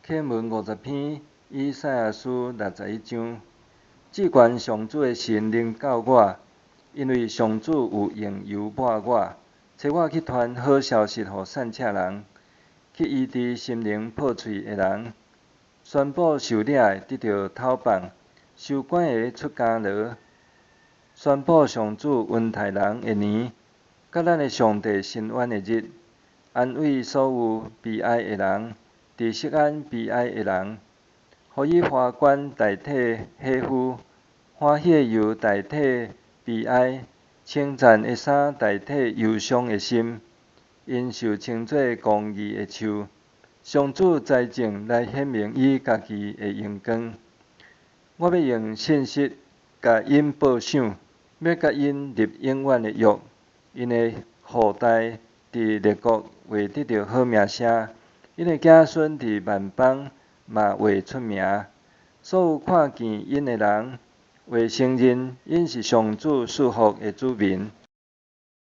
課文50篇，以賽亞書61章。至懸上主的神臨到我，因為上主有用油抹我，差我去傳好消息予散赤人，去醫治心靈破碎的人，宣布受掠的得著透放，受關的出監牢，宣布上主恩待人的年，佮咱的上帝伸冤的日，安慰所有悲哀的人，佇錫安悲哀的人，予以花冠代替火夫，歡喜的油代替悲哀，稱讚的衫代替憂傷的心。𪜶受稱做公義的樹，上主栽種來顯明伊家己的榮光。我欲用信實共𪜶報賞，欲佮𪜶立永遠的約。𪜶的後代佇列國會得著好名聲，𪜶的子孫佇萬邦嘛會出名。所有看見𪜶的人會承認𪜶是上主賜福的子民。